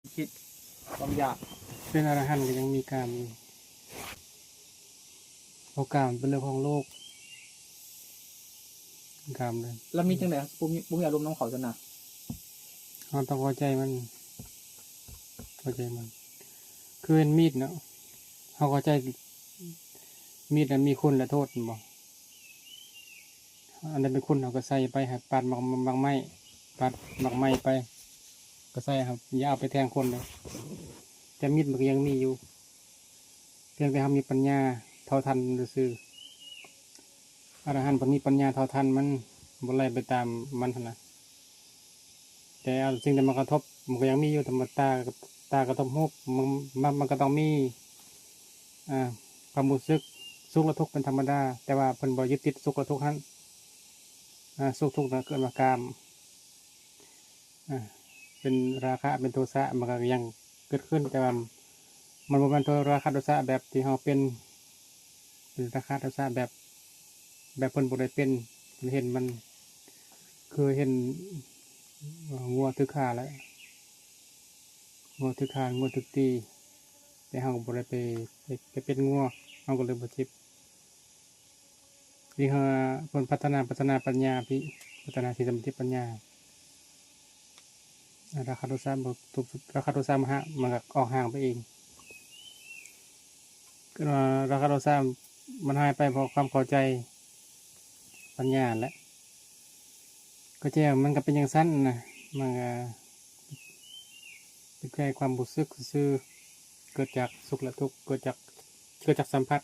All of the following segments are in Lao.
ຄິດຄວາມຢາກ ເປັນອະລະຫັນກໍຍັງມີກາມຢູ່ ເພາະກາມເປັນເລື່ອງຂອງໂລກ ກາມເລີຍ ແລ້ວມີຈັ່ງໃດ ບໍ່ມີ ບໍ່ມີອາລົມນຳເຂົາຊັ້ນນະ? ເຮົາຕ້ອງເຂົ້າໃຈມັນ ເຂົ້າໃຈມັນ ຄືເຫັນມີດເນາະ ເຮົາເຂົ້າໃຈມີດນັ້ນມີຄຸນ ແລະ ໂທດແມ່ນບໍ່? ອັນໃດເປັນຄຸນເຮົາກໍໃສ່ໄປ ໃຫ້ປາດໝາກ ໝາກໄມ້ ປາດໝາກໄມ້ໄປ ກໍໃສ່ ເຮົາຢ່າເອົາໄປແທງຄົນເດີ້ ແຕ່ມີດມັນກໍຍັງມີຢູ່ ພຽງແຕ່ເຮົາມີປັນຍາເທົ່າທັນຊື່ໆ ອະລະຫັນເພິ່ນມີປັນຍາເທົ່າທັນ ມັນບໍ່ໄຫຼໄປຕາມມັນຫັ້ນນະ ແຕ່ເອົາສິ່ງທີ່ມາກະທົບ ມັນກໍຍັງມີຢູ່ ແຕ່ວ່າຕາ ຕາກະທົບຮູບ ມັນ ມັນ ມັນກໍຕ້ອງມີ ອ່າ ຄວາມຮູ້ສຶກສຸກ ແລະ ທຸກເປັນທຳມະດາ ແຕ່ວ່າເພິ່ນບໍ່ຍຶດຕິດສຸກ ແລະ ທຸກຫັ້ນ ອ່າ ສຸກ ທຸກ ເອີ້ນວ່າກາມ ອ່າ ເປັນລາຄະ ເປັນໂທສະ ມັນກໍຍັງເກີດຂຶ້ນ ແຕ່ວ່າມັນບໍ່ແມ່ນໂທ ລາຄະ ໂທສະແບບທີ່ເຮົາເປັນ ເປັນລາຄະ ໂທສະແບບ ແບບເພິ່ນບໍ່ໄດ້ເປັນ ເຫັນມັນ ຄືເຫັນງົວຖືກຂ້າແລ້ວ ງົວຖືກຂ້າ ງົວຖືກຕີ ແຕ່ເຮົາກໍບໍ່ໄດ້ໄປ ໄປ ໄປເປັນງົວ ເຮົາກໍເລີຍບໍ່ເຈັບ. ນີ້ເຮົາເພິ່ນພັດທະນາ ພັດທະນາປັນຍາພີ້ ພັດທະນາສະຕິສະມາທິປັນຍາ ລາຄະໂທສະບໍ່ ລາຄະໂທສະມະຫະ ມັນກໍອອກຫ່າງໄປເອງ ລາຄະໂທສະມັນຫາຍໄປເພາະຄວາມເຂົ້າໃຈ ປັນຍາຫັ້ນແຫຼະ ກໍແຕ່ມັນກໍເປັນຈັ່ງຊັ້ນນະ ມັນກໍ ເປັນແຄ່ຄວາມຮູ້ສຶກຊື່ໆ ເກີດຈາກສຸກ ແລະ ທຸກ ເກີດຈາກ ເກີດຈາກສຳຜັດ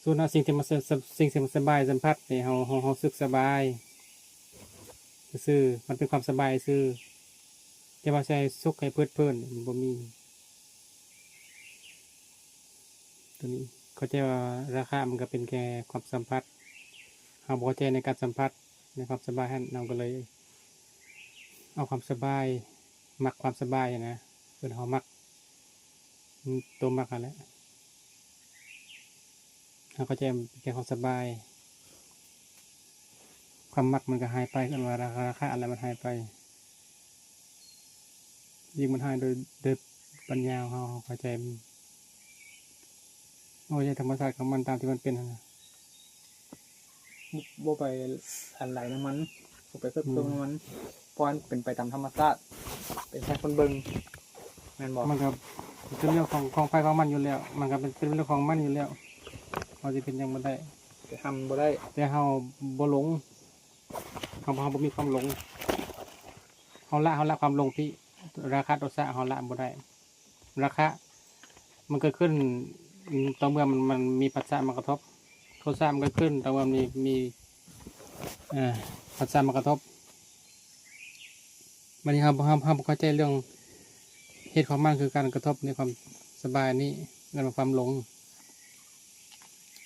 ສ່ວນເຮົາ ສິ່ງທີ່ມັນ ສ- ສິ່ງທີ່ມັນສະບາຍສຳຜັດນີ້ ເຮົາ ເຮົາ ເຮົາຮູ້ສຶກສະບາຍຊື່ໆ ມັນເປັນຄວາມສະບາຍຊື່ ແຕ່ວ່າຊິໃຫ້ສຸກໃຫ້ເພີດເພີນນີ້ມັນບໍ່ມີ ຕົວນີ້ເຂົ້າໃຈວ່າລາຄະມັນກໍເປັນແຄ່ຄວາມສຳຜັດ ເຮົາບໍ່ເຂົ້າໃຈໃນການສຳຜັດ ໃນຄວາມສະບາຍຫັ້ນ ເຮົາກໍເລີຍເອົາຄວາມສະບາຍ ມັກຄວາມສະບາຍຫັ້ນນະ ເພິ່ນເຮົາມັກ ຕົວມັກຫັ້ນແຫຼະ ເຮົາເຂົ້າໃຈແຕ່ຄວາມສະບາຍ ຄວາມມັກມັນກໍຫາຍໄປ ເອີ້ນວ່າລາຄະ ລາຄະຫັ້ນແຫຼະມັນຫາຍໄປ ຍິ່ງມັນຫາຍໂດຍ ໂດຍປັນຍາຂອງເຮົາ ເຮົາເຂົ້າໃຈມັນ ເຮົາເຂົ້າໃຈທຳມະຊາດຂອງມັນຕາມທີ່ມັນເປັນຫັ້ນນະ. ບໍ່ ບໍ່ໄປອັນໃດນຳມັນ ບໍ່ໄປເພີບເພີ່ມນຳມັນ ອືມ ປ່ອຍມັນເປັນໄປຕາມທຳມະຊາດ ເປັນແຄ່ຄົນເບິ່ງ ແມ່ນບໍ່? ມັນກໍເປັນເລື່ອງຂອງ ຂອງໃຜຂອງມັນຢູ່ແລ້ວ ມັນກໍເປັນ ເປັນເລື່ອງຂອງມັນຢູ່ແລ້ວ ເຮົາຊິເປັນຫຍັງບໍ່ໄດ້ ໄປຫ້າມມັນບໍ່ໄດ້ ແຕ່ເຮົາບໍ່ຫຼົງ ເຮົາ ເຮົາບໍ່ມີຄວາມຫຼົງ ເຮົາລະ ເຮົາລະຄວາມຫຼົງພີ້ ລາຄະໂທສະເຮົາລະບໍ່ໄດ້. ລາຄະມັນເກີດຂຶ້ນຕໍ່ເມື່ອມັນ ມັນມີພັດສະມາກະທົບ ໂທສະມັນເກີດຂຶ້ນຕໍ່ເມື່ອມີ ມີ ເອີ ພັດສະມາກະທົບ ບັດນີ້ເຮົາ ເຮົາ ເຮົາບໍ່ເຂົ້າໃຈເລື່ອງເຫດຂອງມັນ ຄືການກະທົບໃນຄວາມສະບາຍນີ້ ເອີ້ນວ່າຄວາມຫຼົງ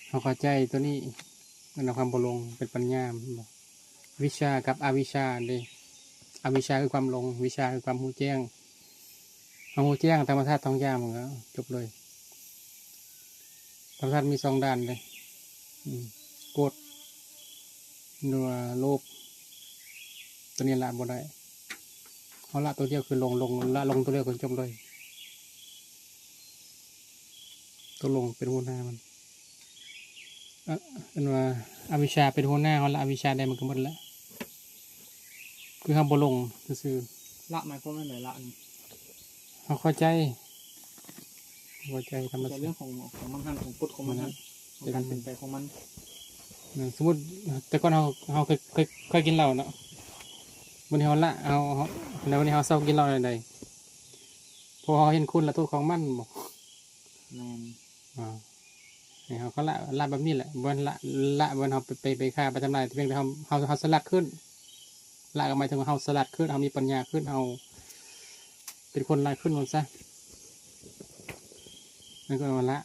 ເຮົາເຂົ້າໃຈຕົວນີ້ ເອີ້ນວ່າຄວາມບໍ່ຫຼົງ ເປັນປັນຍາ ແມ່ນບໍ່? ວິຊາກັບອະວິຊາເດ້ ອະວິຊາຄືຄວາມຫຼົງ ວິຊາຄືຄວາມຮູ້ແຈ້ງ ເຮົາຮູ້ແຈ້ງທຳມະຊາດສອງຢ່າງ ມັນກໍຈົບເລີຍ ທຳມະຊາດມີສອງດ້ານເດ້ ອືມ ໂກດ ຫຼືວ່າໂລບ ຕົວນີ້ລະບໍ່ໄດ້ ເຮົາລະຕົວດຽວຄືຫຼົງ ຫຼົງ ລະຫຼົງຕົວດຽວຄືຈົບເລີຍ ຕົວຫຼົງເປັນຫົວໜ້າມັນ ເອີ້ນວ່າອະວິຊາເປັນຫົວໜ້າ ເຮົາລະອະວິຊາໄດ້ມັນກໍໝົດລະ ຄືເຮົາບໍ່ຫຼົງຊື່ໆ ລະໝາຍຄວາມວ່າແນວໃດ? ລະນີ້ ເຮົາເຂົ້າໃຈ ເຂົ້າໃຈທຳມະຊາດ ເລື່ອງຂອງ ຂອງມັນຫັ້ນ ຂອງກົດຂອງມັນຫັ້ນ ຂອງການເປັນໄປຂອງມັນ ແມ່ນ ສົມມຸດແຕ່ກ່ອນເຮົາ ເຮົາເຄີຍ ເຄີຍ ເຄີຍກິນເຫຼົ້າເນາະ ມື້ນີ້ເຮົາລະ ເຮົາ ເຮົາ ແລ້ວມື້ນີ້ເຮົາເຊົາກິນເຫຼົ້າແນວໃດ? ເພາະເຮົາເຫັນຄຸນ ແລະ ໂທດຂອງມັນບໍ? ແມ່ນ ອາ ໃຫ້ເຮົາກໍລະ ລະແບບນີ້ແຫຼະ ບໍ່ແມ່ນລະ ລະ ບໍ່ແມ່ນເຮົາໄປ ໄປ ໄປຂ້າ ໄປທຳລາຍ ພຽງແຕ່ເຮົາ ເຮົາ ເຮົາສະຫຼາດຂຶ້ນ ລະກໍໝາຍເຖິງວ່າເຮົາສະຫຼາດຂຶ້ນ ເຮົາມີປັນຍາຂຶ້ນ ເຮົາເປັນຄົນຫຼາຍຂຶ້ນວ່າຊະ ນັ້ນກໍວ່າລະ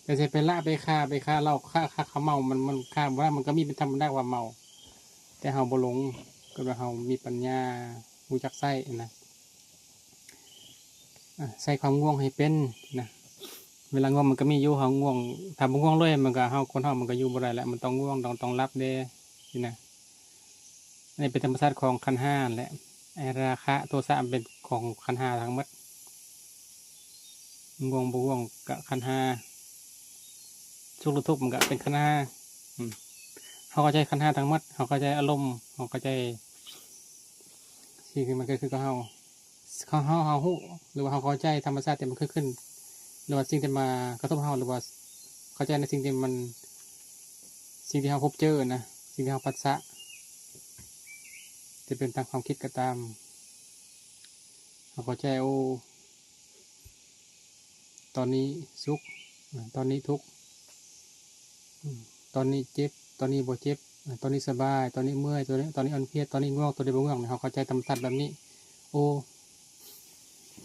ແຕ່ຊິໄປລະໄປຂ້າ ໄປຂ້າເຫຼົ້າ ຂ້າ ຂ້າ ຂ້າເມົາ ມັນ ມັນຂ້າບໍ່ໄດ້ ມັນກໍມີເປັນທຳມະດາວ່າເມົາ ແຕ່ເຮົາບໍ່ຫຼົງ ກໍວ່າເຮົາມີປັນຍາ ຮູ້ຈັກໃຊ້ນະ ອາ ໃຊ້ຄວາມງ່ວງໃຫ້ເປັນນະ ເວລາງ່ວງມັນກໍມີຢູ່ ເຮົາງ່ວງ ຖ້າບໍ່ງ່ວງເລີຍ ມັນກໍ ເຮົາ ຄົນເຮົາມັນກໍຢູ່ບໍ່ໄດ້ແຫຼະ ມັນຕ້ອງງ່ວງ ຕ້ອງ ຕ້ອງຫຼັບແດ່ຊີ້ນະ ອັນນີ້ເປັນທຳມະຊາດຂອງຂັນຫ້າຫັ້ນແຫຼະ ໄອ້ລາຄະໂທສະມັນເປັນຂອງຂັນຫ້າທັງໝົດ, ງ່ວງບໍ່ງ່ວງກະຂັນຫ້າ, ສຸກຫຼືທຸກມັນກະເປັນຂັນຫ້າ. ອືມ ເຮົາເຂົ້າໃຈຂັນຫ້າທັງໝົດ, ເຮົາເຂົ້າໃຈອາລົມ, ເຮົາເຂົ້າໃຈສິ່ງທີ່ມັນເກີດຂຶ້ນກັບເຮົາ, ເຮົາ ເຮົາ ເຮົາຮູ້ ຫຼືວ່າເຮົາເຂົ້າໃຈທຳມະຊາດທີ່ມັນເກີດຂຶ້ນ ຫຼືວ່າສິ່ງທີ່ມາກະທົບເຮົາ ຫຼືວ່າເຂົ້າໃຈໃນສິ່ງທີ່ມັນ ສິ່ງທີ່ເຮົາພົບເຈີນະ, ສິ່ງທີ່ເຮົາພັດສະ ຈະເປັນຕາມຄວາມຄິດກໍຕາມ, ເຮົາເຂົ້າໃຈ ໂອ້ ຕອນນີ້ສຸກ, ຕອນນີ້ທຸກ, ຕອນນີ້ເຈັບ, ຕອນນີ້ບໍ່ເຈັບ, ຕອນນີ້ສະບາຍ, ຕອນນີ້ເມື່ອຍ, ຕອນນີ້ ຕອນນີ້ອ່ອນເພຍ, ຕອນນີ້ງ່ວງ, ຕອນນີ້ບໍ່ງ່ວງ, ເຮົາເຂົ້າໃຈທຳມະຊາດແບບນີ້. ໂອ້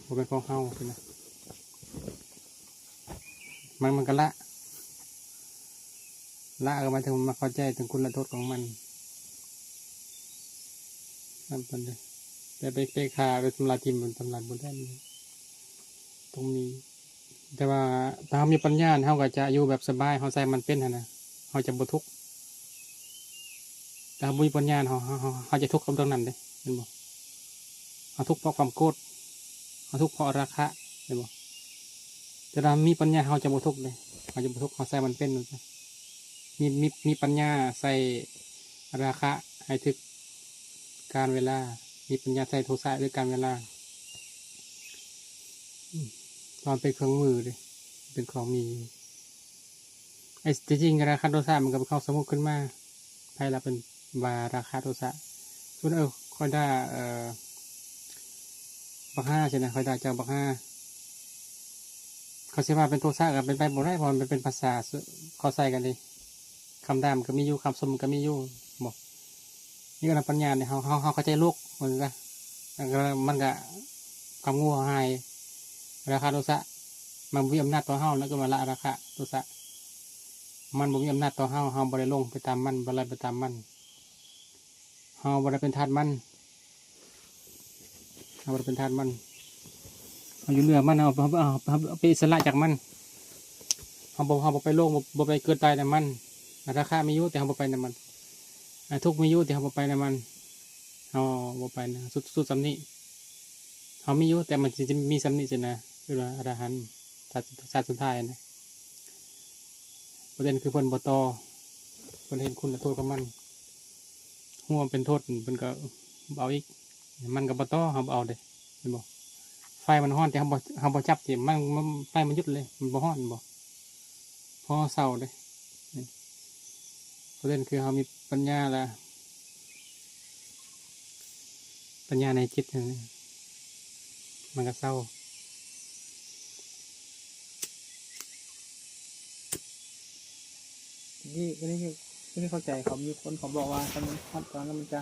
ບໍ່ແມ່ນຂອງເຮົາຊີ້ນະ, ມັນ ມັນກະລະ ລະກໍໝາຍເຖິງມັນມາເຂົ້າໃຈເຖິງຄຸນລະໂທດຂອງມັນ. ແຕ່ໄປ ໄປຂ້າ ໄປທຳລາຍຖິ້ມ ມັນທຳລາຍບໍ່ໄດ້, ຕ້ອງມີ. ແຕ່ວ່າຖ້າເຮົາມີປັນຍາ ເຮົາກໍຈະຢູ່ແບບສະບາຍ, ເຮົາໃຊ້ມັນເປັນຫັ້ນນະ ເຮົາຈະບໍ່ທຸກ. ແຕ່ເຮົາບໍ່ມີປັນຍາ ເຮົາ ເຮົາ ເຮົາ ເຮົາຈະທຸກກັບເລື່ອງນັ້ນເດ້ ແມ່ນບໍ່? ເຮົາທຸກເພາະຄວາມໂກດ, ເຮົາທຸກເພາະລາຄະ ແມ່ນບໍ່? ແຕ່ຖ້າເຮົາມີປັນຍາ ເຮົາຈະບໍ່ທຸກເດ້, ເຮົາຈະບໍ່ທຸກ, ເຮົາໃຊ້ມັນເປັນ. ມີ ມີ ມີປັນຍາໃຊ້ລາຄະໃຫ້ຖືກການເວລາ, ມີປັນຍາໃຊ້ໂທສະໃຫ້ຖືກການເວລາ. ອືມ ເພາະມັນເປັນເຄື່ອງມືເດ້, ເປັນຂອງມີ. ໄອ້ທີ່ຈິງລາຄະໂທສະມັນກໍເປັນຂອງສົມມຸດຂຶ້ນມາ, ໃຜລະເປັນວ່າລາຄະໂທສະ. ສົມມຸດ ເອີ ຂ້ອຍດ່າ ເອີ ບັກຫ່າຊີ້ນະ, ຂ້ອຍດ່າເຈົ້າບັກຫ່າ. ເຂົາຊິວ່າເປັນໂທສະກໍເປັນໄປບໍ່ໄດ້, ເພາະມັນເປັນພາສາເຂົາໃຊ້ກັນເດ້. ຄຳດ່າມັນກໍມີຢູ່, ຄຳຊົມມັນກໍມີຢູ່ ບໍ່? ນີ້ກໍນຳປັນຍາເດ້, ເຮົາ ເຮົາ ເຮົາເຂົ້າໃຈໂລກ ວ່າຊັ້ນຊະ. ແລ້ວກໍມັນກໍຄວາມໂງ່ເຮົາຫາຍ, ລາຄະໂທສະ ມັນບໍ່ມີອຳນາດຕໍ່ເຮົາ, ນັ້ນຄືວ່າລະ ລາຄະໂທສະ ມັນບໍ່ມີອຳນາດຕໍ່ເຮົາ, ເຮົາບໍ່ໄດ້ຫຼົງໄປຕາມມັນ, ບໍ່ໄຫຼໄປຕາມມັນ, ເຮົາບໍ່ໄດ້ເປັນທາດມັນ. ເຮົາບໍ່ໄດ້ເປັນທາດມັນ, ເຮົາຢູ່ເໜືອມັນ, ເຮົາ ເຮົາ ເຮົາ ເຮົາເປັນອິດສະຫຼະຈາກມັນ, ເຮົາບໍ່ ເຮົາບໍ່ໄປຫຼົງ, ບໍ່ ບໍ່ໄປເກີດຕາຍນຳມັນ. ລາຄະມີຢູ່ ແຕ່ເຮົາບໍ່ໄປນຳມັນ, ອາ ທຸກມີຢູ່ ແຕ່ເຮົາບໍ່ໄປນຳມັນ, ເຮົາບໍ່ໄປນະ ສຸດ ສຸດສ່ຳນີ້. ເຮົາມີຢູ່ ແຕ່ມັນຊິ ຈະມີສ່ຳນີ້ຊີ້ນະ, ເອີ້ນວ່າອະລະຫັນ ຊາດ ຊາດສຸດທ້າຍນະ. ປະເດັນຄືເພິ່ນບໍ່ຕໍ່, ເພິ່ນເຫັນຄຸນແລະໂທດຂອງມັນ, ຮູ້ວ່າເປັນໂທດ ເພິ່ນກໍບໍ່ເອົາອີກ. ມັນກໍບໍ່ຕໍ່, ເຮົາບໍ່ເອົາເດ້ ເຫັນບໍ່? ໄຟມັນຮ້ອນ ແຕ່ເຮົາບໍ່ ເຮົາບໍ່ຈັບຕິ, ມັນ ມັນ ໄຟມັນຢຸດເລີຍ, ມັນບໍ່ຮ້ອນ ເຫັນບໍ່? ພໍເຊົາເດ້. ປະເດັນຄືເຮົາມີປັນຍາລະ ປັນຍາໃນຈິດນັ້ນ ມັນກໍເຊົາ. ນີ້ ອັນນີ້ ອັນນີ້ເຂົ້າໃຈ, ເຂົາມີຄົນເຂົາບອກວ່າ ຄັນມັນຮອດຕອນນັ້ນ ມັນຈະ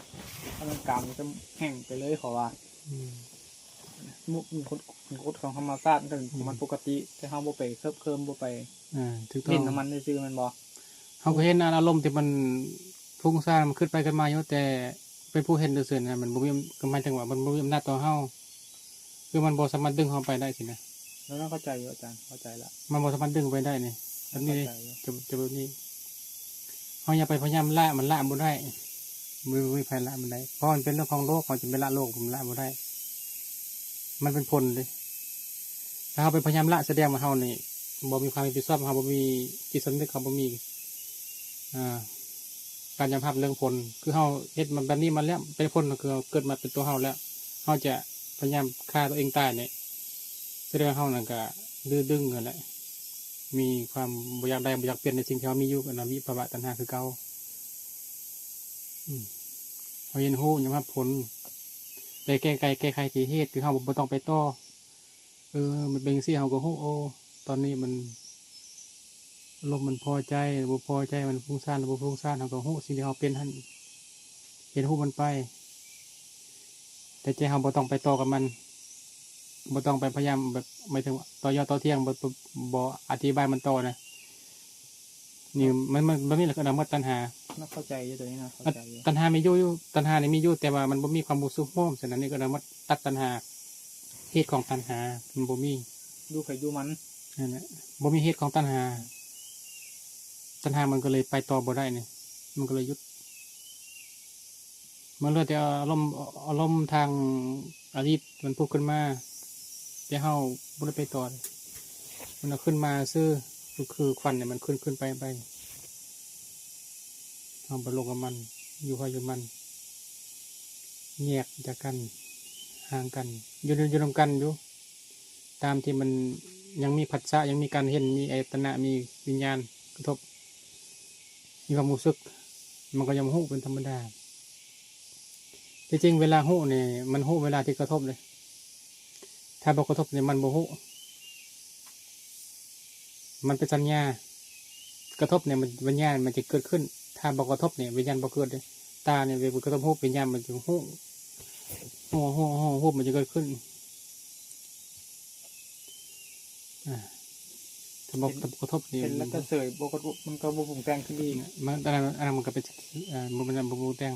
ຄັນມັນກາມ ມັນຈະແຫ້ງໄປເລີຍ ເຂົາວ່າ. ອືມ ມັນ ມັນກົດ ກົດຂອງທຳມະຊາດ ມັນເປັນຂອງມັນ ອືມ ປົກກະຕິ, ແຕ່ເຮົາບໍ່ໄປເຄີບເຄີມ, ບໍ່ໄປ ອ່າ ຖືກຕ້ອງ ຫຼິ້ນນຳມັນຊື່ໆ ແມ່ນບໍ່? ເຮົາກໍເຫັນອາລົມທີ່ມັນ ຟຸ້ງສ້ານ ມັນຄຶດໄປຄຶດມາຢູ່, ແຕ່ເປັນຜູ້ເຫັນຊື່ໆນະ, ມັນບໍ່ມີ ກໍໝາຍເຖິງວ່າມັນບໍ່ມີອຳນາດຕໍ່ເຮົາ, ຄືມັນບໍ່ສາມາດດຶງເຮົາໄປໄດ້ຊີ້ນະ. ແລ້ວເຮົາເຂົ້າໃຈຢູ່ອາຈານ, ເຂົ້າໃຈລະ, ມັນບໍ່ສາມາດດຶງໄປໄດ້ນີ້. ແບບນີ້ເດ້ ເຂົ້າໃຈຢູ່ ຈະ ຈະແບບນີ້. ເຮົາຢ່າໄປພະຍາຍາມລະ, ມັນລະບໍ່ໄດ້, ບໍ່ ບໍ່ມີໃຜລະມັນໄດ້, ເພາະມັນເປັນເລື່ອງຂອງໂລກ, ເຮົາຈະໄປລະໂລກ, ມັນລະບໍ່ໄດ້, ມັນເປັນຜົນເດ້. ຖ້າເຮົາໄປພະຍາຍາມລະ ສະແດງວ່າເຮົານີ້ບໍ່ມີຄວາມຮັບຜິດຊອບ, ເຮົາບໍ່ມີຈິດສຳນຶກ, ເຮົາບໍ່ມີ ອ່າ ການຍອມຮັບເລື່ອງຜົນ. ຄືເຮົາເຮັດມັນແບບນີ້ມາແລ້ວ, ເປັນຜົນ, ຄືເຮົາເກີດມາເປັນຕົວເຮົາແລ້ວ, ເຮົາຈະພະຍາຍາມຂ້າຕົວເອງຕາຍນີ້, ສະແດງວ່າເຮົານັ້ນກະດື້ດຶງຫັ້ນແຫຼະ, ມີຄວາມບໍ່ຢາກໄດ້ ບໍ່ຢາກປ່ຽນໃນສິ່ງທີ່ເຮົາມີຢູ່, ອັນນັ້ນວິພະວະຕັນຫາຄືເກົ່າ. ອືມ ເຮົາຮຽນຮູ້ຍອມຮັບຜົນ ແຕ່ແກ້ໄຂ ແກ້ໄຂທີ່ເຫດ, ຄືເຮົາບໍ່ ບໍ່ຕ້ອງໄປຕໍ່. ເອີ ມັນເປັນຈັ່ງຊີ້ ເຮົາກໍຮູ້, ໂອ້ ຕອນນີ້ມັນ ອາລົມມັນພໍໃຈ ຫຼືບໍ່ພໍໃຈ, ມັນຟຸ້ງສ້ານ ຫຼືບໍ່ຟຸ້ງສ້ານ, ເຮົາກໍຮູ້ສິ່ງທີ່ເຮົາເປັນຫັ້ນ, ຮຽນຮູ້ມັນໄປ. ແຕ່ໃຈເຮົາບໍ່ຕ້ອງໄປຕໍ່ກັບມັນ, ບໍ່ຕ້ອງໄປພະຍາຍາມແບບ ໝາຍເຖິງວ່າຕໍ່ຍໍຕໍ່ຖຽງ, ບໍ່ ບໍ່ ບໍ່ອະທິບາຍມັນຕໍ່ນະ. ນີ້ມັນ ມັນ ມັນມີແລ້ວກໍນຳໝົດຕັນຫາ. ເຂົ້າໃຈຢູ່ ຕົວນີ້ນະ ເຂົ້າໃຈຢູ່. ຕັນຫາມີຢູ່ ຕັນຫານີ້ມີຢູ່, ແຕ່ວ່າມັນບໍ່ມີຄວາມຮູ້ສຶກຮ່ວມ, ສະນັ້ນນີ້ກໍນຳໝົດ ຕັດຕັນຫາ, ເຫດຂອງຕັນຫາມັນບໍ່ມີ, ຢູ່ໃຜຢູ່ມັນ ນັ້ນແຫຼະ, ບໍ່ມີເຫດຂອງຕັນຫາ, ຕັນຫາມັນກໍເລີຍໄປຕໍ່ບໍ່ໄດ້ນີ້, ມັນກໍເລີຍຢຸດ. ມັນເຫຼືອແຕ່ອາລົມ ອາລົມທາງອະດີດມັນຜຸດຂຶ້ນມາ ແຕ່ເຮົາບໍ່ໄດ້ໄປຕໍ່ ມັນເອົາຂຶ້ນມາຊື່ ຄື ຄືຄວັນນີ້ມັນຂຶ້ນ ຂຶ້ນໄປ ໄປ ເຮົາບໍ່ລົງກັບມັນ ຢູ່ໃຜຢູ່ມັນ ແຍກຈາກກັນ ຫ່າງກັນ ຢູ່ ຢູ່ນຳກັນຢູ່ ຕາມທີ່ມັນຍັງມີພັດສະ ຍັງມີການເຫັນ ມີອາຍະຕະນະ ມີວິນຍານກະທົບ ມີຄວາມຮູ້ສຶກ ມັນກໍຍັງຮູ້ເປັນທຳມະດາ. ທີ່ຈິງເວລາຮູ້ນີ້ ມັນຮູ້ເວລາທີ່ກະທົບເດ້ ຖ້າບໍ່ກະທົບນີ້ມັນບໍ່ຮູ້ ມັນເປັນສັນຍາ ກະທົບນີ້ມັນ ວິນຍານມັນຈະເກີດຂຶ້ນ ຖ້າບໍ່ກະທົບນີ້ວິນຍານບໍ່ເກີດເດ້ ຕານີ້ເວລາກະທົບຮູບ ວິນຍານມັນຈະຮູ້ ຮູ້ ຮູ້ ຮູ້ ຮູ້ ຮູບມັນຈະເກີດຂຶ້ນ ອາ ຖ້າບໍ່ ຖ້າບໍ່ກະທົບນີ້ ເຫັນແລ້ວກໍເສີຍ ບໍ່ກະທົບມັນກໍບໍ່ປຸງແຕ່ງຂຶ້ນອີກ ມັນ ອັນນັ້ນ ອັນນັ້ນມັນກໍເປັນ ເອີ ບໍ່ ມັນບໍ່ປຸງແຕ່ງ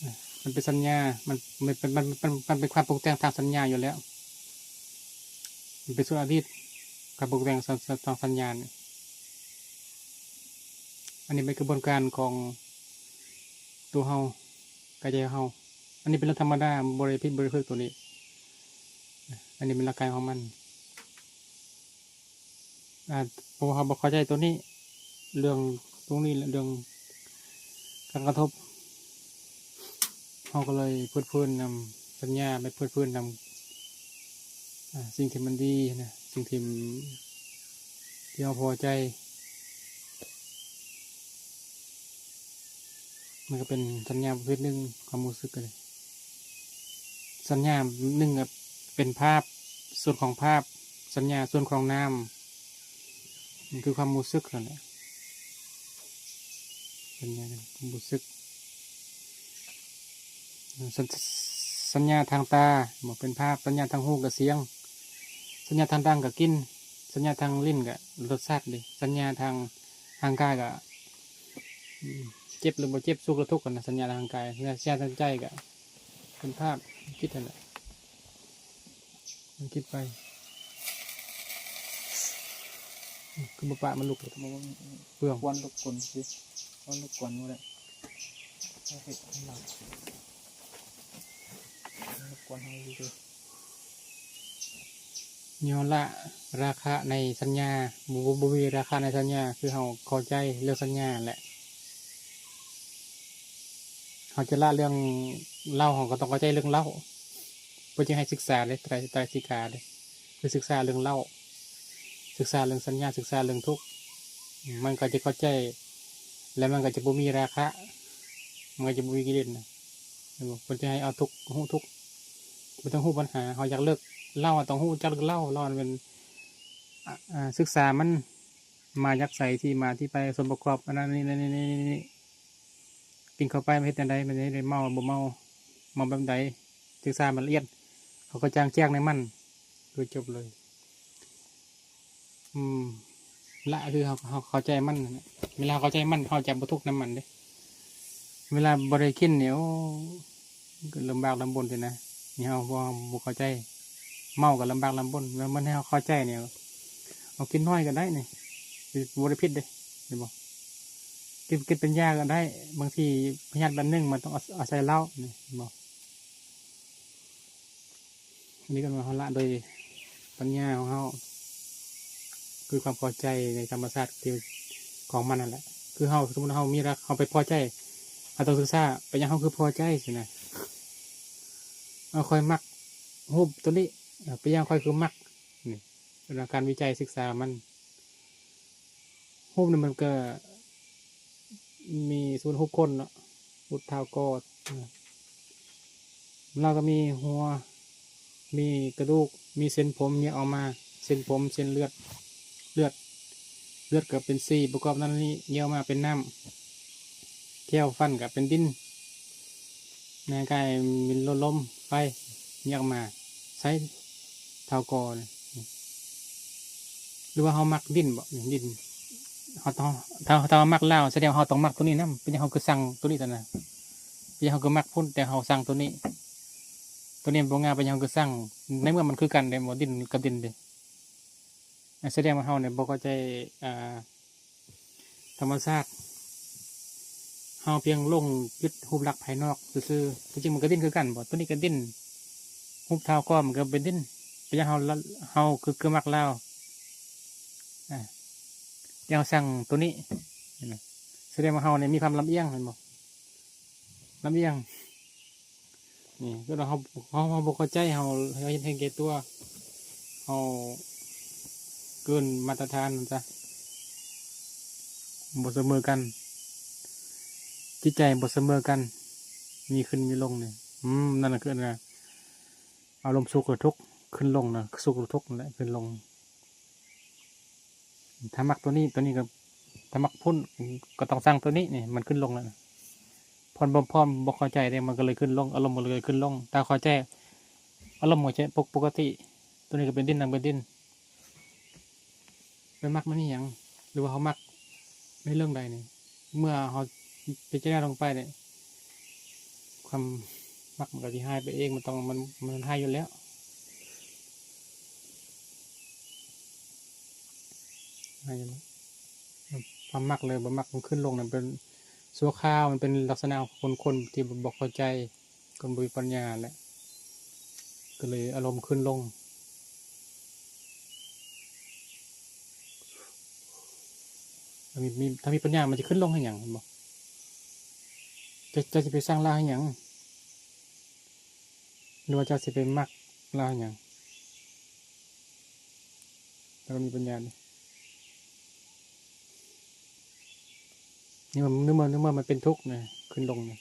ອາ ມັນເປັນສັນຍາ ມັນ ມັນ ມັນ ມັນ ມັນ ມັນເປັນຄວາມປຸງແຕ່ງທາງສັນຍາຢູ່ແລ້ວ ມັນເປັນສ່ວນອະດີດ ການປຸງແຕ່ງ ສ- ສ- ທາງສັນຍານີ້ ອັນນີ້ເປັນກະບວນການຂອງຕົວເຮົາ ກາຍໃຈເຮົາ ອັນນີ້ເປັນເລື່ອງທຳມະດາ ບໍ່ໄດ້ຜິດບໍ່ໄດ້ຖືກຕົວນີ້ ອັນນີ້ເປັນຫຼັກການຂອງມັນ ອາ ເພາະວ່າເຮົາບໍ່ເຂົ້າໃຈຕົວນີ້ ເລື່ອງຕົງນີ້ແຫຼະ ເລື່ອງການກະທົບ ເຮົາກໍເລີຍເພີດເພີນນຳສັນຍາ ໄປເພີດເພີນນຳ ອາ ສິ່ງທີ່ມັນດີນະ ສິ່ງທີ່ ທີ່ເຮົາພໍໃຈ ມັນກໍເປັນສັນຍາປະເພດໜຶ່ງ ຄວາມຮູ້ສຶກກໍໄດ້ ສັນຍາໜຶ່ງກໍເປັນພາບ ສ່ວນຂອງພາບ ສັນຍາສ່ວນຂອງນາມ ມັນຄືຄວາມຮູ້ສຶກນັ້ນແຫຼະ ສັນຍາຄວາມຮູ້ສຶກ ສັນ- ສັນຍາທາງຕາ ບໍ່ເປັນພາບ ສັນຍາທາງຫູກໍສຽງ ສັນຍາທາງດັງກໍກິ່ນ ສັນຍາທາງລີ້ນກໍລົດຊາດເດ້ ສັນຍາທາງຮ່າງກາຍກໍ ອືມ ເຈັບຫຼືບໍ່ເຈັບ ສຸກຫຼືທຸກຫັ້ນນະ ສັນຍາທາງຮ່າງກາຍ ສັນຍາທາງໃຈກໍເປັນພາບຄິດຫັ້ນແຫຼະ ມັນຄິດໄປ ອືມ ຄືບໍ່ປະມັນລຸກ ເປືອງ ຄວນລົບກວນຊື່ ຄວນລົບກວນບໍ່ໄດ້ ເຮັດໃຫ້ເຮົາ ມັນລົບກວນເຮົາຢູ່ເດ້ ຍ້ອນລະລາຄະໃນສັນຍາ ບໍ່ ບໍ່ ບໍ່ມີລາຄະໃນສັນຍາ ຄືເຮົາເຂົ້າໃຈເລື່ອງສັນຍາຫັ້ນແຫຼະ ເຮົາຈະລະເລື່ອງເຫຼົ້າ ເຮົາກໍຕ້ອງເຂົ້າໃຈເລື່ອງເຫຼົ້າ ເພິ່ນຈຶ່ງໃຫ້ສຶກສາເດ້ ໄຕ ໄຕສິກຂາເດ້ ຄືສຶກສາເລື່ອງເຫຼົ້າ ສຶກສາເລື່ອງສັນຍາ ສຶກສາເລື່ອງທຸກ ມັນກໍຈະເຂົ້າໃຈ ແລະ ມັນກໍຈະບໍ່ມີລາຄະ ມັນກໍຈະບໍ່ມີກິເລດນະ ເຫັນບໍ່? ເພິ່ນຈະໃຫ້ເອົາທຸກ ຮູ້ທຸກ ບໍ່ຕ້ອງຮູ້ບັນຫາ ເຮົາຢາກເລີກເຫຼົ້າ ຕ້ອງຮູ້ຈັກເລື່ອງເຫຼົ້າ ເຫຼົ້າມັນເປັນ ອາ ອາ ສຶກສາມັນມາຈາກໃສ ທີ່ມາທີ່ໄປ ສ່ວນປະກອບ ອັນນັ້ນ ນີ້ ນີ້ ກິນເຂົ້າໄປມັນເຮັດແນວໃດ ມັນເຮັດໃຫ້ເມົາ ບໍ່ເມົາ ເມົາແບບໃດ ສຶກສາມັນລະອຽດ ເຮົາກໍຈາງແຈ້ງໃນມັນ ຄືຈົບເລີຍ. ອືມ ລະຄືເຮົາ ເຮົາເຂົ້າໃຈມັນນັ້ນແຫຼະ ເວລາເຮົາເຂົ້າໃຈມັນ ເຮົາຈະບໍ່ທຸກນຳມັນເດ້ ເວລາບໍ່ໄດ້ກິນນີ້ ໂອ້ ກໍລຳບາກລຳບົນຊີ້ນະ ນີ້ເຮົາ ເພາະເຮົາບໍ່ເຂົ້າໃຈ ເມົາກໍລຳບາກລຳບົນ ແລ້ວມັນໃຫ້ເຮົາເຂົ້າໃຈນີ້ ເຮົາກິນໜ້ອຍກໍໄດ້ນີ້ ບໍ່ໄດ້ຜິດເດ້ ເຫັນບໍ່? ກິນ ກິນເປັນຢາກໍໄດ້ ບາງທີພະຍາດແບບໜຶ່ງມັນຕ້ອງອາ ອາໄສເຫຼົ້ານີ້ ເຫັນບໍ່? ອັນນີ້ກໍເຮົາລະໂດຍປັນຍາຂອງເຮົາ ຄືຄວາມພໍໃຈໃນທຳມະຊາດທີ່ຂອງມັນນັ້ນແຫຼະ ຄືເຮົາ ສົມມຸດເຮົາມີລັກ ເຮົາໄປພໍໃຈ ເຮົາຕ້ອງສຶກສາ ເປັນຫຍັງເຮົາຄືພໍໃຈຊີ້ນະ ເຮົາ ຂ້ອຍມັກຮູບໂຕນີ້ ເປັນຫຍັງຂ້ອຍຄືມັກ ນີ້ ເປັນການວິໄຈສຶກສາມັນ ຮູບນີ້ມັນກໍມີ ສົມມຸດຮູບຄົນເນາະ ຮູບທ້າວກໍ ລາວກໍມີຫົວ ມີກະດູກ ມີເສັ້ນຜົມແຍກອອກມາ ເສັ້ນຜົມ ເສັ້ນເລືອດ ເລືອດ ເລືອດກໍເປັນສີປະກອບນັ້ນນີ້ ແຍກອອກມາເປັນນ້ຳ ແຂ້ວຟັນກໍເປັນດິນ ໃນຮ່າງກາຍມີລົມ ໄຟ ແຍກອອກມາ ໃຊ້ທ້າວກໍນີ້ ຫຼືວ່າເຮົາມັກດິນບໍ? ດິນ ເຮົາຕ້ອງ ຖ້າ ຖ້າເຮົາມັກລາວ ສະແດງວ່າເຮົາຕ້ອງມັກໂຕນີ້ນຳ ເປັນຫຍັງເຮົາຄືຊັງໂຕນີ້ຊັ້ນນະ? ເປັນຫຍັງເຮົາຄືມັກພຸ້ນ ແຕ່ເຮົາຊັງໂຕນີ້ ໂຕນີ້ມັນບໍ່ງາມ ເປັນຫຍັງເຮົາຄືຊັງ ໃນເມື່ອມັນຄືກັນເດ້ ບໍ່ ດິນກັບດິນເດ້ ສະແດງວ່າເຮົານີ້ບໍ່ເຂົ້າໃຈ ອ່າ ທຳມະຊາດ ເຮົາພຽງຫຼົງຍຶດຮູບລັກພາຍນອກຊື່ໆ. ທີ່ຈິງມັນກໍດິ້ນຄືກັນບໍ? ໂຕນີ້ກໍດິ້ນ, ຮູບທ້າວກໍມັນກໍເປັນດິ້ນ. ເປັນຫຍັງເຮົາ, ເຮົາຄື, ຄືມັກລາວ? ອາ, ທີ່ເຮົາຊັງໂຕນີ້, ເຫັນບໍ່? ສະແດງວ່າເຮົານີ້ມີຄວາມລຳອຽງ, ເຫັນບໍ່? ລຳອຽງ. ນີ້ຄືເຮົາ, ເຮົາ, ເຮົາບໍ່ເຂົ້າໃຈ, ເຮົາ, ເຮົາເຮັດໃຫ້ແກ່ຕົວ, ເຮົາເກີນມາດຕະຖານຊະ, ບໍ່ສະເໝີກັນ, ຈິດໃຈບໍ່ສະເໝີກັນ, ມີຂຶ້ນມີລົງນີ້. ອືມ, ນັ້ນນະຄືອັນນະ ອາລົມສຸກແລະທຸກ, ຂຶ້ນລົງນະ, ສຸກແລະທຸກນັ້ນແຫຼະ, ຂຶ້ນລົງ. ຖ້າມັກໂຕນີ້, ໂຕນີ້ກໍ, ຖ້າມັກພຸ້ນ, ກໍຕ້ອງຊັງໂຕນີ້, ນີ້ມັນຂຶ້ນລົງແລ້ວນະ. ພອນບໍ່, ພອນບໍ່ເຂົ້າໃຈເດ້, ມັນກໍເລີຍຂຶ້ນລົງ, ອາລົມມັນກໍເລີຍຂຶ້ນລົງ. ຖ້າເຂົ້າໃຈ, ອາລົມກໍຈະປົກ, ປົກກະຕິ. ໂຕນີ້ກໍເປັນດິນ, ນັ່ງເປັນດິນ. ໄປມັກມັນອີຫຍັງ ຫຼືວ່າເຮົາມັກໃນເລື່ອງໃດນີ້? ເມື່ອເຮົາພິຈາລະນາລົງໄປນີ້, ຄວາມມັກມັນກໍຊິຫາຍໄປເອງ, ມັນຕ້ອງ, ມັນ, ມັນຫາຍຢູ່ແລ້ວ. ຄວາມມັກ ຫຼື ບໍ່ມັກມັນຂຶ້ນລົງນັ້ນເປັນຊົ່ວຄາວ, ມັນເປັນລັກສະນະຂອງຄົນ, ຄົນທີ່ບໍ່ເຂົ້າໃຈ, ຄົນບໍ່ມີປັນຍາແຫຼະ, ກໍເລີຍອາລົມຂຶ້ນລົງ. ຖ້າມີ, ມີ, ຖ້າມີປັນຍາມັນຈະຂຶ້ນລົງເຮັດຫຍັງ, ເຫັນບໍ່? ເຈົ້າ, ເຈົ້າຊິໄປຊັງລາວເຮັດຫຍັງ? ຫຼືວ່າເຈົ້າຊິໄປມັກລາວຫຍັງ? ແລ້ວກໍມີປັນຍານີ້ ໃນເມື່ອ, ໃນເມື່ອ, ໃນເມື່ອມັນເປັນທຸກນະ, ຂຶ້ນລົງນະ,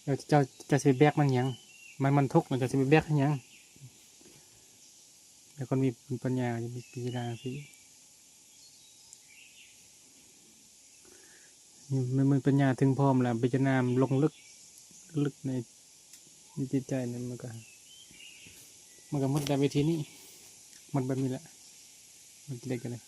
ແລ້ວເຈົ້າ, ເຈົ້າຊິໄປແບກມັນຫຍັງ? ມັນ, ມັນທຸກນະ, ເຈົ້າຊິໄປແບກເຮັດຫຍັງ? ແລ້ວຄົນມີປັນຍາຈະມີປີດາຈັ່ງຊີ້. ມີ, ມີ, ມີປັນຍາເຖິງພ້ອມແລ້ວ, ພິຈາລະນາລົງເລິກ, ເລິກໃນ, ໃນຈິດໃຈນີ້, ມັນກໍ, ມັນກໍໝົດແບບວິທີນີ້, ໝົດແບບນີ້ແຫຼະ, ໝົດເລັກກໍໄດ້.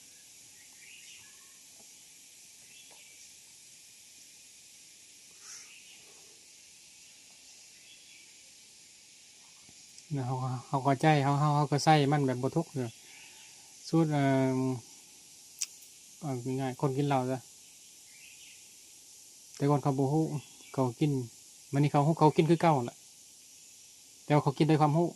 ເຮົາ, ເຮົາເຂົ້າໃຈ, ເຮົາ, ເຮົາ, ເຮົາກໍໃຊ້ມັນແບບບໍ່ທຸກ. ສູດ, ເອີ, ເອົາງ່າຍໆ, ຄົນກິນເຫຼົ້າຊະ, ແຕ່ກ່ອນເຂົາບໍ່ຮູ້, ເຂົາກິນ, ບັດນີ້ເຂົາຮູ້, ເຂົາກິນຄືເກົ່າຫັ້ນລະ, ແຕ່ວ່າເຂົາກິນດ້ວຍຄວາມຮູ້.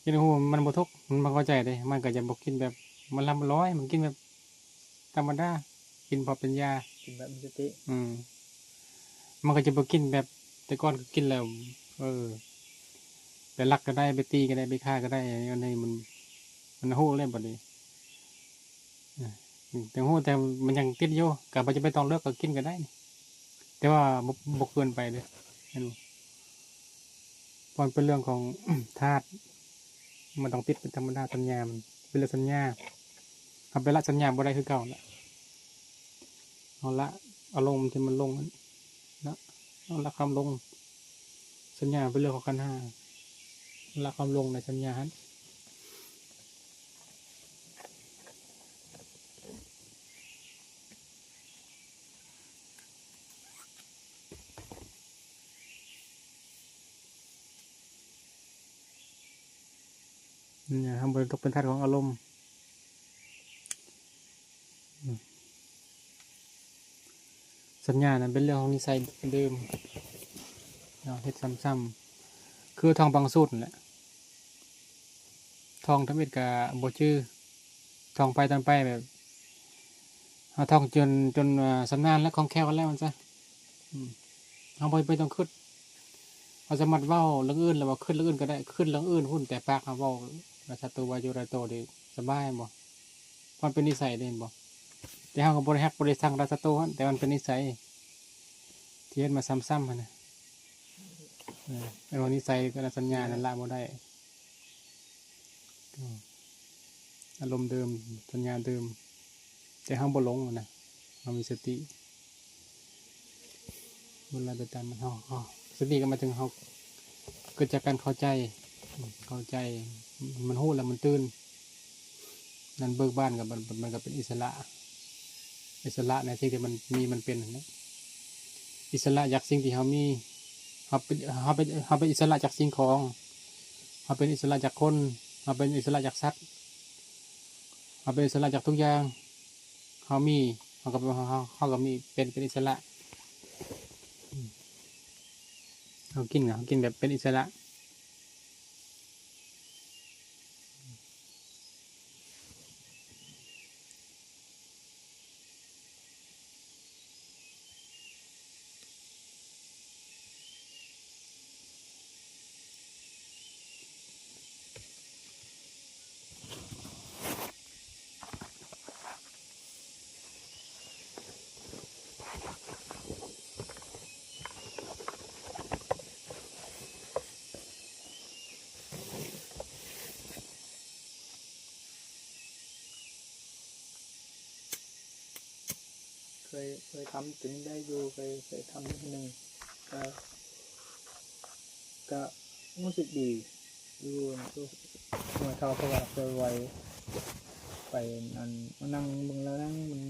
ກິນຮູ້ມັນບໍ່ທຸກ, ມັນບໍ່ເຂົ້າໃຈເດ້, ມັນກໍຈະບໍ່ກິນແບບມັນລ່ຳລອຍ, ມັນກິນແບບທຳມະດາ, ກິນພໍເປັນຢາ, ກິນແບບມີສະຕິ. ອືມ, ມັນກໍຈະບໍ່ກິນແບບແຕ່ກ່ອນ, ກິນແລ້ວ, ເອີ, ໄປລັກກໍໄດ້, ໄປຕີກໍໄດ້, ໄປຂ້າກໍໄດ້, ອັນນີ້ມັນ, ມັນຮູ້ແລ້ວບັດນີ້. ເອີ, ແຕ່ຮູ້, ແຕ່ມັນຍັງຕິດຢູ່, ກໍບໍ່ຈຳເປັນຕ້ອງເລີກ, ກໍກິນກໍໄດ້, ແຕ່ວ່າບໍ່, ບໍ່ເກີນໄປເດີ້, ເຫັນບໍ່? ເພາະມັນເປັນເລື່ອງຂອງທາດ, ມັນຕ້ອງຕິດເປັນທຳມະດາ, ສັນຍາມັນເປັນເລື່ອງສັນຍາ, ເຮົາໄປລະສັນຍາບໍ່ໄດ້ຄືເກົ່າລະ. ເຮົາລະອາລົມທີ່ມັນຫຼົງນັ້ນ, ລະ, ເຮົາລະຄວາມຫຼົງ, ສັນຍາເປັນເລື່ອງຂອງຂັນຫ້າ, ລະຄວາມຫຼົງໃນສັນຍາຫັ້ນ. ເຮົາບໍ່ໄດ້ຕົກເປັນທາດຂອງອາລົມ. ອືມ, ສັນຍານັ້ນເປັນເລື່ອງຂອງນິໄສເດີມເນາະ, ເຮັດຊ້ຳໆ ຄືທ່ອງບັງສູດນັ້ນແຫຼະ, ທ່ອງທຳອິດກະບໍ່ຈື່, ທ່ອງໄປທ່ອງໄປແບບ ເຮົາທ່ອງຈົນ, ຈົນ, ເອີ, ຊຳນານແລ້ວ, ຄ່ອງແຄ້ວແລ້ວວ່າຊັ້ນ. ອືມ, ເຮົາບໍ່, ບໍ່ຕ້ອງຄຶດ, ເຮົາສາມາດເວົ້າເລື່ອງອື່ນ ຫຼືວ່າຄຶດເລື່ອງອື່ນກໍໄດ້, ຄຶດເລື່ອງອື່ນພຸ້ນ, ແຕ່ປາກເຮົາເວົ້າລະຊະໂຕວາໂຍຣະໂຕນີ້ສະບາຍແມ່ນບໍ່? ມັນເປັນນິໄສເດ້ ເຫັນບໍ່? ແຕ່ເຮົາກໍບໍ່ໄດ້ຮັກບໍ່ໄດ້ຊັງລະຊະໂຕຫັ້ນ, ແຕ່ມັນເປັນນິໄສທີ່ເຮັດມາຊ້ຳໆຫັ້ນນະ. ເອີ, ອັນວ່ານິໄສກັບສັນຍານັ້ນລະບໍ່ໄດ້. ອືມ, ອາລົມເດີມ, ສັນຍາເດີມ, ແຕ່ເຮົາບໍ່ຫຼົງນະ, ເຮົາມີສະຕິ. ເວລາໄປຕາມມັນ, ເຮົາ, ເຮົາ, ສະຕິກໍໝາຍເຖິງເຮົາເກີດຈາກການເຂົ້າໃຈ, ເຂົ້າໃຈ, ມັນຮູ້ແລ້ວມັນຕື່ນ, ນັ້ນເບີກບານ, ກໍມັນ, ມັນກໍເປັນອິດສະຫຼະ, ອິດສະຫຼະໃນສິ່ງທີ່ມັນມີມັນເປັນຫັ້ນນະ. ອິດສະຫຼະຈາກສິ່ງທີ່ເຮົາມີ, ເຮົາເປັນ, ເຮົາເປັນ, ເຮົາເປັນອິດສະຫຼະຈາກສິ່ງຂອງ, ເຮົາເປັນອິດສະຫຼະຈາກຄົນ, ເຮົາເປັນອິດສະຫຼະຈາກສັດ, ເຮົາເປັນອິດສະຫຼະຈາກທຸກຢ່າງ. ເຮົາມີ ເຮົາກໍ ເຮົາ ເຮົາ ເຮົາກໍມີເປັນ ເປັນອິດສະຫຼະ ອືມ ເຮົາກິນ ເຮົາກິນແບບເປັນອິດສະຫຼະ. ເຄີຍ ເຄີຍທຳຕົວນີ້ໄດ້ຢູ່ ເຄີຍ ເຄີຍທຳເທື່ອໜຶ່ງ ກໍ ກໍຮູ້ສຶກດີຢູ່ ຢູ່ເທົ່າ ເພາະວ່າເຄີຍໄຫວ້ໄປ ອັນ ມານັ່ງເບິ່ງລາວນັ່ງ ມັນ